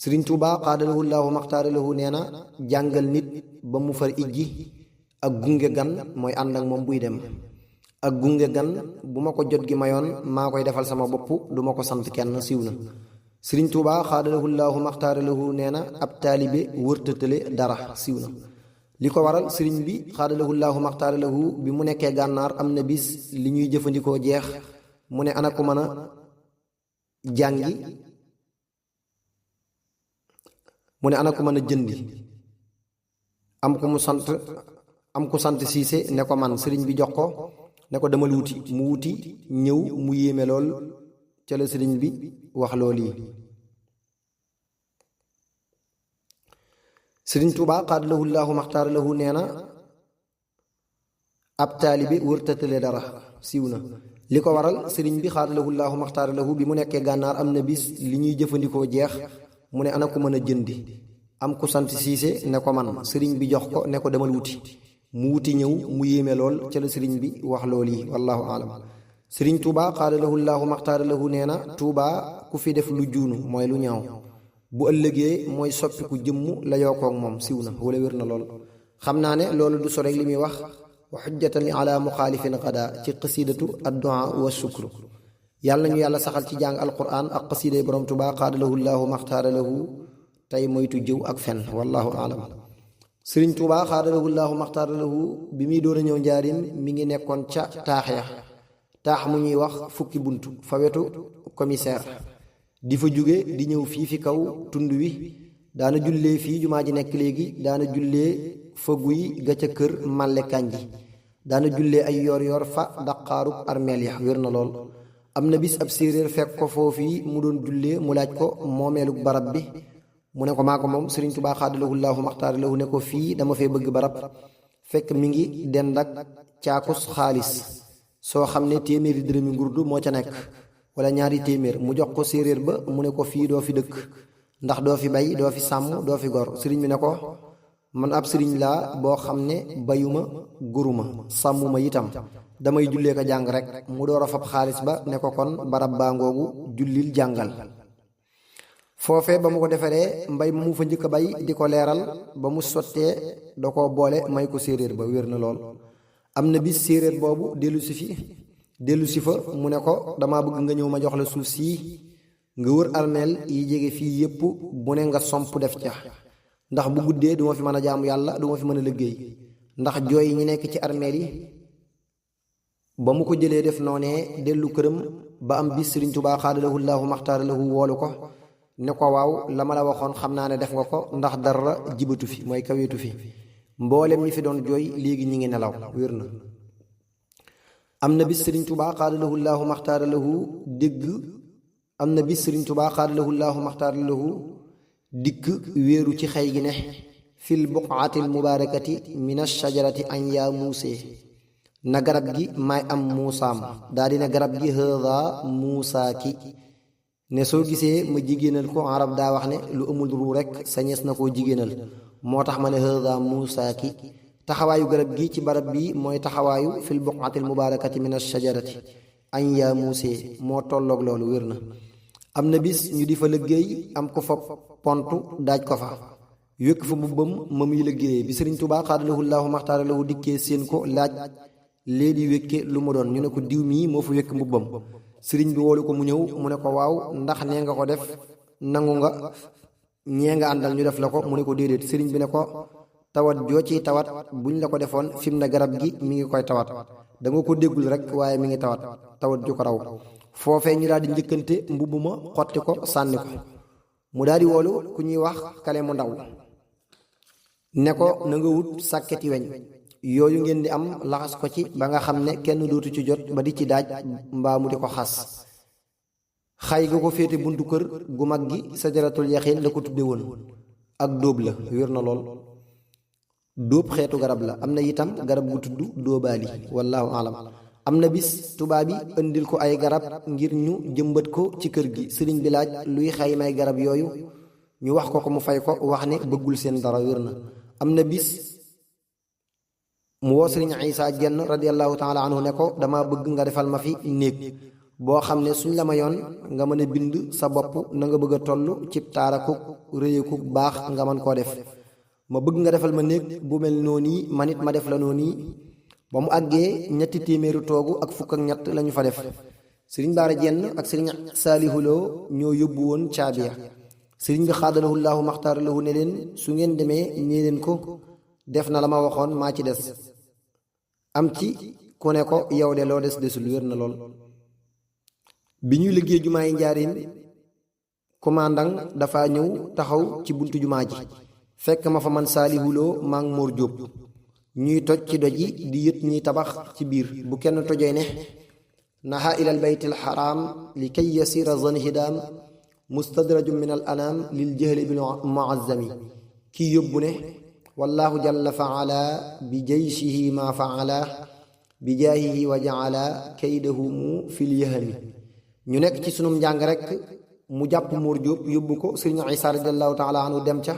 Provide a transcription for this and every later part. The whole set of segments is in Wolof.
Sëriñ Tuubaa xaadalahu llaahu maxtaaralahu nee na jàngal nit ba mu far ijji ak gunge gan mooy ànd ak moom buy dem ak gunge gan bu ma ko jot gi mayoon maa koy defal sama bopp du ma ko sant kenn siiw na. Sëriñ Tuubaa xaadalahu llaahu maxtaaralahu nee na ab taalibe wërtatale dara siiw na. li ko waral sëriñ bi xaadalahu llaahu maxtaaralahu bi mu nekkee gànnaar am na bis li ñuy jëfandikoo jeex mu ne ana ko mën a jàngi mu ne ana ko mën a jëndi am ku sant siise ne ko man sëriñ bi jox ko ne ko demal wuti mu wuti ñëw mu yéeme lool ca la sëriñ bi wax loolu yi. Sëriñ Tuubaa xaadalahu llaahu maxtaaralahu nee na ab taalibe wërtatale dara siiw na. li ko waral sëriñ bi xaadalahu llaahu maxtaaralahu bi mu nekkee gànnaar am na bis li ñuy jëfandikoo jeex mu ne ana ko mën a jëndi am ku sant siise ne ko man sëriñ bi jox ko ne ko demal wuti mu wuti ñëw mu yéeme lool ca la sëriñ bi wax lool yi wallaahu aalam. Sëriñ Tuubaa xaadalahu llaahu maxtaaralahu nee na Tuubaa ku fi def lu juunu mooy lu ñaaw bu ëllëgee mooy soppiku jëmm la yokkoog moom siiw na wala wér na lool. xam naa ne loolu du so rek li muy wax wa xujjatan ala muxaalifin xada ci xasiidatu addu'a wa shukru. yàlla nañu yàlla saxal ci jàng alquran ak xasiiday borom Tuubaa xaadalahu llaahu maxtaaralahu tey moytu jëw ak fen wallaahu aalam. Sëriñ Tuubaa xaadalahu llaahu maxtaaralahu bi muy door a ñëw njaarim mi ngi nekkoon ca taax ya taax mu ñuy wax fukki bunt fa wetu commissaire di fa jóge di ñëw fii fi kaw tund wi daana jullee fii jumaa ji nekk léegi daana jullee fa guy ga ca kër màlle kànji daana jullee ay yoor yoor fa daqaarub armeel ya wér na lool. am na bis ab séeréer fekk ko foofii mu doon jullee mu laaj ko moomeelug barab bi mu ne ko maa ko moom. Sëriñ Tuubaa xaadalahu llaahu maxtaaralahu ne ko fii dama fee bëgg barab fekk mi ngi dend ak caakus xaalis soo xam ne téeméeri dërëmi ngurdu moo ca nekk wala ñaari téeméer mu jox ko séeréer ba mu ne ko fii doo fi dëkk ndax doo fi bay doo fi sàmm doo fi gor. sëriñ bi ne ko man ab sëriñ laa boo xam ne bayuma guruma sàmmuma itam damay jullee ko jàng rek mu door a fab xaalis ba ne ko kon barab baa ngoogu jullil jàngal. foofe ba mu ko defaree mbay mu fa njëkk a bay di ko leeral ba mu sottee da ko boole may ko séeréer ba wér na lool. am na bis séeréer boobu dellu si fa mu ne ko dama bëgg nga ñëw ma jox la suuf sii nga wër armeel yi jege fii yépp bu ne nga somp def ca ndax bu guddee duma fi mën a jaamu yàlla duma fi mën a liggéey ndax jooy ñi nekk ci armeel yi. ba mu ko jëlee def noonee dellu këram ba am bis Sëriñ Tuubaa xaadalahu llaahu maxtaaralahu woolu ko ne ko waaw la ma la waxoon xam naa ne def nga ko ndax dara jibatu fi mooy kaweetu fi mboolem ñi fi doon jooy léegi ñi ngi nelaw wér na. am na bis Sëriñ Tuubaa xaadalahu llaahu maxtaaralahu dikk wéeru ci xay gi ne fil buqaatil mubaarakati min ash-shajarati an yaa muusee na garab gi may am muusaam daa dina garab gi hëza muusaa ki ne soo gisee ma jigéenal ko arab daa wax ne lu amul ruu rekk sañees na koo jigéenal moo tax ma ne hëza muusaa ki. taxawaayu garab gi ci barab bi mooy taxawaayu fil buqaatil mubaarakati min ash-shajarati an yaa muusee moo tolloog loolu wér na. am na bis ñu di fa liggéey am ko fa pontu daaj ko fa wékk fa mbubbam ma muy liggéeyee bi Sëriñ Tuubaa xaadalahu llaahu maxtaaralahu dikkee seen ko laaj léegi wékke lu mu doon ñu ne ko diw mii moo fa wékk mbubbam. sëriñ bi woolu ko mu ñëw mu ne ko waaw ndax nee nga ko def nangu nga ñee nga àndal ñu def la ko mu ne ko déedéet. sëriñ bi ne ko tawat joo ciy tawat buñ la ko defoon fi mu ne garab gi mi ngi koy tawat da nga ko déggul rek waaye mi ngi tawat ju ko raw. foofee ñu daal di njëkkante mbubb ma xotti ko sànni ko mu daal di woolu ku ñuy wax kale mu ndaw ne ko na nga wut sàkketi weñ yooyu ngeen di am laxas ko ci ba nga xam ne kenn dootu ci jot ba di ci daaj mbaa mu di ko xas. xay ga ko féete buntu kër gu mag gi sajaratul yaxiin la ko tudde woon ak dóob la wér na lool. dóob xeetu garab la am na itam garab gu tudd dóobaali wallaahu alam. am na bis tubaab yi indil ko ay garab ngir ñu jëmbat ko ci kër gi sëriñ bi laaj luy xaymay garab yooyu ñu wax ko mu fay ko wax ne bëggul seen dara wér na. am na bis mu woo sëriñ Isaa Jenn radiyallahu taala anhu ne ko dama bëgg nga defal ma fi néeg boo xam ne suñ la mayoon nga mën a bind sa bopp na nga bëgg a toll cib taarakuk réyakuk baax nga mën koo def ma bëgg nga defal ma néeg bu mel noonu man it ma def la noonu. ba mu àggee 300 toogu ak fukk ak ñett lañu fa def. sëriñ Baara Jenn ak sëriñ Saalihu Lo ñoo yóbbu woon caabiya. sëriñ bi xaadalahu llaahu maxtaara lahu ne leen su ngeen demee nee leen ko def na la ma waxoon maa ci des. am ci ku ne ko yow de loo des desul wér na lool. bi ñuy liggéey jumaa yi njaarim commandant dafa ñëw taxaw ci buntu jumaa ji fekk ma fa man Saalihu Lo maa ngi Mor Jóob ñuy toj ci doj yi di yët ñiy tabax ci biir bu kenn tojee ne naha ilal baytil xaraam li kay yasira zanhidaam mustadrajum min al anaam lil jahli bil muazzami kii yóbbu ne wallahu jalla faala bi jayshihi ma faala bi jaahihi wa jaala kaydahumu fil yahami ñu nekk ci sunum njàng rek mu jàpp Mor Jóob yóbbu ko sëriñ Isa radiallahu taala anhu dem ca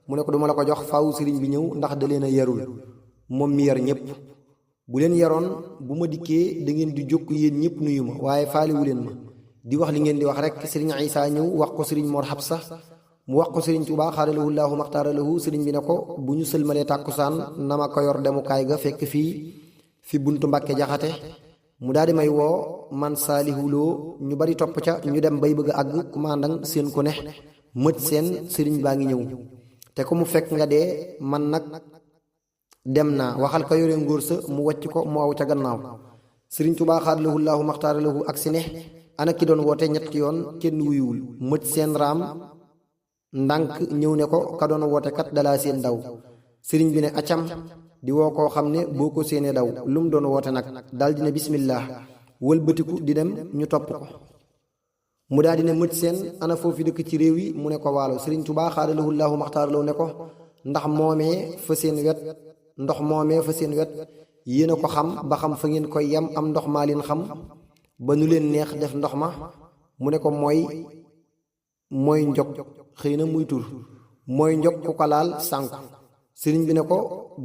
mu ne ko duma la ko jox faaw sëriñ bi ñëw ndax da leen a yarul moom mi yar ñëpp bu leen yaroon bu ma dikkee da ngeen di jóg yéen ñëpp nuyu ma waaye faaliwu leen ma di wax li ngeen di wax rek sëriñ Isa ñëw wax ko sëriñ Mor Habsa mu wax ko sëriñ Tuubaa xaadalahu llaahu maxtaara lahu sëriñ bi ne ko bu ñu sëlmalee tàkkusaan na ma ko yor demukaay ga fekk fi buntu Mbàkke Jaxate mu daal di may woo man Saalihu Lo ñu bari topp ca ñu dem bay bëgg a àgg commandant seen ko ne mët seen sëriñ baa ngi ñëw te ko mu fekk nga dee man nag dem naa waxal ka yore ngóor sa mu wàcc ko mu aw ca gannaaw. sëriñ Tuubaa xaadalahu llaahu maxtaara lahu ak si ne ana ki doon woote ñetti yoon kenn wuyuwul mët seen raam ndànk ñëw ne ko ka doon woote kat dalaa seen daw. sëriñ bi ne acam di woo koo xam ne boo ko séenee daw lu mu doon woote nag daal dina bismillah wëlbatiku di dem ñu topp ko. mu daal dina mët seen ana foofu dëkk ci réew yi mu ne ko waalo. sëriñ Tuubaa xaadalahu llaahu maxtaara lahu ne ko ndax moomee fa seen wet ndox moomee fa seen wet yéen a ko xam ba xam fa ngeen koy yem am ndox maa leen xam ba nu leen neex def ndox ma mu ne ko mooy njog xëy na muy tur mooy njog ku ko laal sànku. sëriñ bi ne ko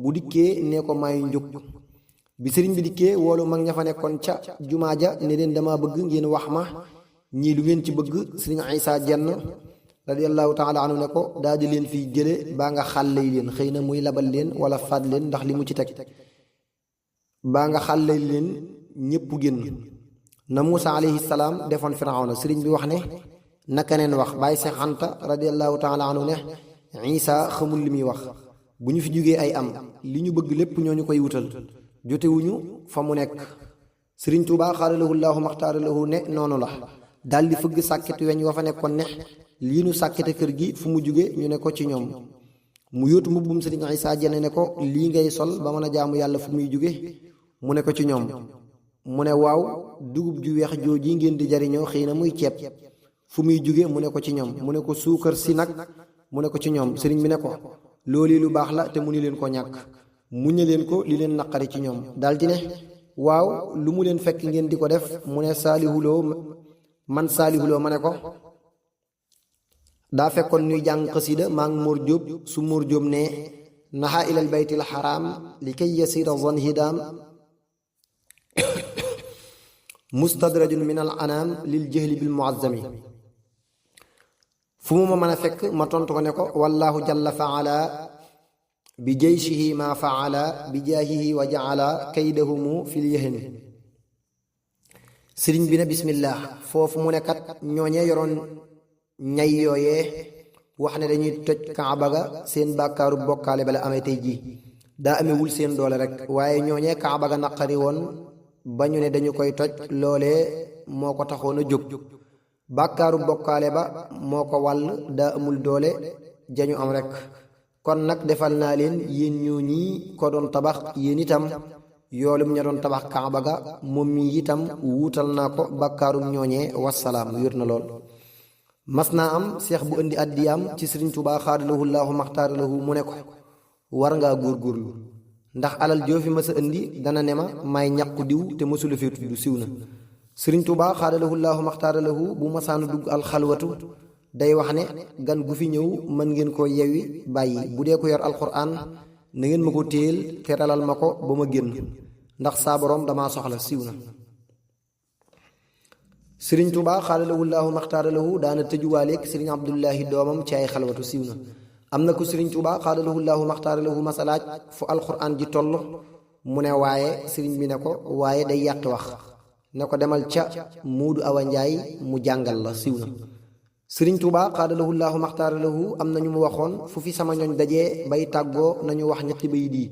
bu dikkee nee ko maayu njog. bi sëriñ bi dikkee woolu mag ña fa nekkoon ca jumaa ja ne leen dama bëgg ngeen wax ma ñii lu ngeen ci bëgg. sëriñ Isaa Jenn radiyallahu taala anhu ne ko daal di leen fiy jële baa nga xàllay leen xëy na muy labal leen wala faat leen ndax li mu ci teg baa nga xàllay leen ñépp génn na Muusa alayhi salaam defoon Firawna. sëriñ bi wax ne naka neen wax bàyyi Seex Anta radiyallahu taala anhu ne Isa xamul li muy wax bu ñu fi jógee ay am li ñu bëgg lépp ñoo ñu koy wutal jotewuñu fa mu nekk. sëriñ Tuubaa xaadalahu llaahu maxtaara lahu ne noonu la daal di fëgg sàkketu weñ wa fa nekkoon ne lii nu sàkkete kër gi fu mu jóge ñu ne ko ci ñoom. mu yóotu mbubbum sëriñ Isaa Jenn ne ko lii ngay sol ba mën a jaamu yàlla fu muy jóge mu ne ko ci ñoom. mu ne waaw dugub ju weex jooji ngeen di jariñoo xëy na muy ceeb fu muy jóge mu ne ko ci ñoom. mu ne ko suukar si nag mu ne ko ci ñoom. sëriñ bi ne ko loolu lu baax la te mu ni leen ko ñàkk muñe leen ko li leen naqari ci ñoom. daldi ne waaw lu mu leen fekk ngeen di ko def mu ne Saalihu Lo man Saalihu Lo ma ne ko daa fekkoon ñuy jàng xasida maa ngi Mor Jóob su Mor Jóob ne naha ilal baytil xaraam li kay yasira zanhidaam mustadrajun min al anaam lil jahli bil muazzami fu mu ma mën a fekk ma tontu ko ne ko wallahu jalla faala bi jayshihi ma faala bi jaahihi wa jaala kaydahumu fil yahmi. sëriñ bi ne bismillah foofu mu ne kat ñooñee yoroon ñay yooyee wax ne dañuy toj kaaba ga seen bàkkaaru bokkaale bala amee tey jii daa amewul seen doole rek waaye ñooñee kaaba ga naqari woon ba ñu ne dañu koy toj loolee moo ko taxoon a jóg bàkkaaru bokkaale ba moo ko wàll daa amul doole jañu am rek. kon nag defal naa leen yéen ñoo ñii ko doon tabax yéen itam yoolum ña doon tabax kaaba ga moom mi itam wuutal naa ko bàkkaarum ñooñee wasalaam wér na lool. mas naa am seex bu indi addiyaam ci sëriñ Tuubaa xaadalahu llaahu maxtaara lahu mu ne ko war ngaa góorgóorlu ndax alal joo fi mës a indi dana ne ma may ñàkku diw te mësula fee tudd siw na. sëriñ Tuubaa xaadalahu llaahu maxtaara lahu bu masaanu dugg alxalwatu day wax ne gan gu fi ñëw mën ngeen ko yewwi bàyyi bu dee ko yor alxuraan na ngeen ma ko téel te ralal ma ko ba ma génn ndax saa boroom dama soxla siw na. sëriñ Tuubaa xaadalahu llaahu maxtaaralahu daana tëjuwaaleeg sëriñ Abdullahi doomam ci ay xalwatu siiw na. am na ku sëriñ Tuubaa xaadalahu llaahu maxtaaralahu masalaaj fu alxuraan ji toll mu ne waaye sëriñ bi ne ko waaye day yàqi wax ne ko demal ca Muudu Awa Njaay mu jàngal la siiw na. sëriñ Tuubaa xaadalahu llaahu maxtaaralahu am na ñu mu waxoon fu fi sama ñooñ dajee bay tàggoo nañu wax ñetti bay di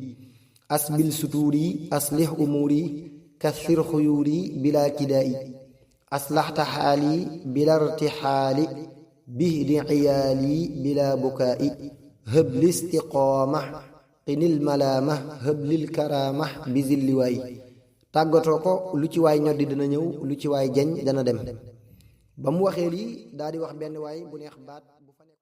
asbil sutuuri aslih umuuri kathir xuyuuri bila kidaa'i aslaxta xaali bila irtixaali bihdi ciyaali bila bukaa'i hëbli istiqaama qinil malaama hëblil karaama bizilli waay. tàggatoo ko lu ci waay ñoddi dana ñëw lu ci waay jañ dana dem. ba mu waxee lii daal di wax benn waay bu neex baat